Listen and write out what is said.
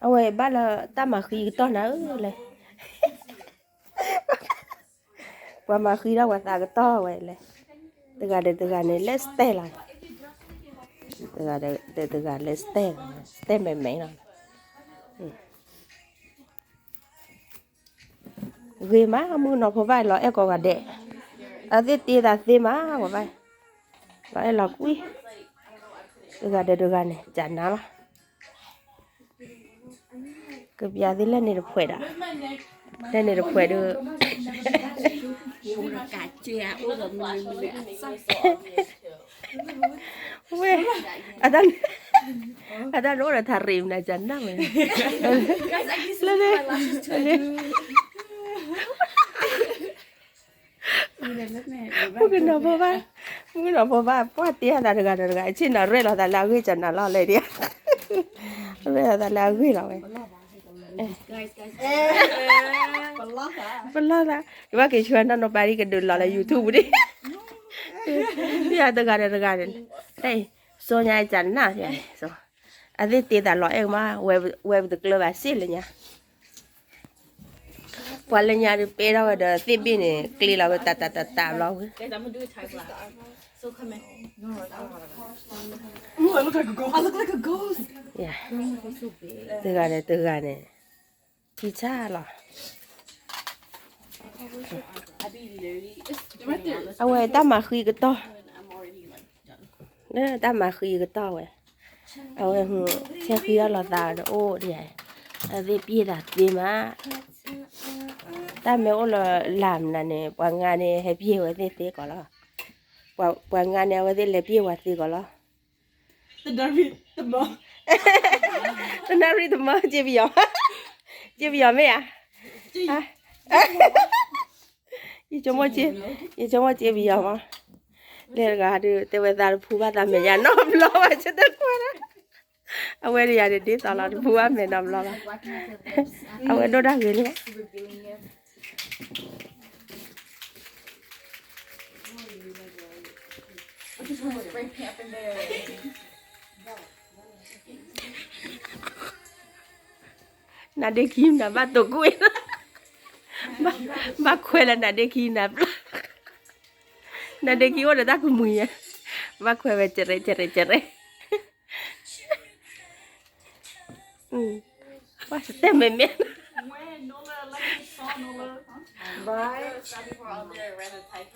အဝဲဘၣ်လၢတၢ်မၤဃံကတီၢ်နၤဧၢလဲၣ်, ပှၤမၤဃံဒီးပှၤသးကတီၢ်ဝဲလဲၣ်, တဂၤဒီးတဂၤန့ၣ် လဲၤစတဲလီၤ, တဂၤဒီးတဂၤလဲၤစတဲလီၤ, စတဲမဲာ်မဲာ်လီၤ. ဂ့ၤမး မုၣ်ကနီၤဖိဘၣ်လီၤအဲၣ်ကိးဂၤဒဲး, အသ့ၣ်တ့သးသ့မး ကိးဘၣ်, လီၤအဲၣ်လီၤကွံ, တဂၤဒီးတဂၤန့ၣ် ကနၤလီၤ. ကပျးသ့လဲၣ်န့ၣ်တဖှဲးဒီး, လဲၣ်န့ၣ်တဖှဲးဒီး, ဝဲ, အတၢ်, အတၢ်ဒိၣ်ဒီးထးရံးမနၤကနၣ်ဝဲ, လၢန့ၣ်, မုၣ်ကနီၤဖိဘၣ်, မုၣ်ကနီၤဖိဘၣ် ပှၢ်တ့အသးတဂၤဒီးတဂၤ အဆ့ၣ်နီၤရဲၣ်လီၤသးလၢအဂ့ၢ်ကနၤလီၤလဲၣ်ဒံး, ရဲၣ်လီၤသးလၢအဂ့ၢ်လီၤဝဲ, ပလီၢ်သး, ယဘၣ်က့ၤဆှၢနီၢ်နီၢ်ပၢ်ဒ်ကဒုးလီၤလၢ YouTube ဒံး, ဒ်တဂၤဒီးတဂၤန့ၣ်, တၢ်အံၤ, စီညါကနၣ်, အသ့ၣ်တ့သးလီၤအဲၣ်မး, ဝဲပတကျၢၤဘၣ်စ့ၢ်လၢညါ ပှၤလၢညါဒုးပဲထီၣ်ဝဲဒီးသ့ၣ်ဘ့ၣ်န့ၣ် ကျ့လီၤဝဲတၢ်တၢ်တၢ်တၢ်ဘျီဝဲ, တဂၤန့ၣ်တဂၤန့ၣ်, ထံဆၣ်လီၤ, အဝဲတၢ်မၤဃံကတီၢ်, တၢ်မၤဃံကတီၢ်ဝဲ, အဝဲ, ဆဲဃံအီၣ်လီၤသးဒီးအိၣ်ဒံး, အသ့ၣ်ပျဲၢ်သးသ့မး, တၢ်မ့ၢ်အိၣ်လၢလၢ်မနုၤန့ၣ် ပှၤငါန့ၣ်ဟဲပျဲၢ်ဝဲသ့ၣ်သ့ကီးလီၤ, ပှၤငါန့ၣ် အဝဲသ့ၣ်လဲၤပျဲၢ်ဝဲသ့ကီးလီၤ, တနၣ်ရံၣ်တမီၤ စ့ပယီၤ, စ့ပယီၤမ့ၢ်ဧါ, ယဆိကမိၣ်စ့ပယီၤမး, လဲၤတဂၤဒုး တဲဝဲသးတဖူဘၣ်သးမဲာ်ညါနီတဘျီဘၣ် ဆၢတဲာ်ကွၢ်ဒၣ်, အဝဲဒၣ်ယၤဒ်သိးလီၤ တဖူဘၣ်မဲာ်နီတဘျီဘၣ်, အဝဲဒိၣ်တၢ်ဂ့ၤလံ နါဒ့ခံနၤဘၣ်တိာ်ကွံာ်, ဘၣ်ခွဲးလၢနါဒ့ခံနၤဘျီ, နါဒ့ခံအိၣ်ဒီးတၢ်ကမှံၤယဲ, ဘၣ်ခွဲးဝဲကရဲကရဲကရဲ, ဘၣ်စတဲမဲာ်မဲာ်, ဘၣ်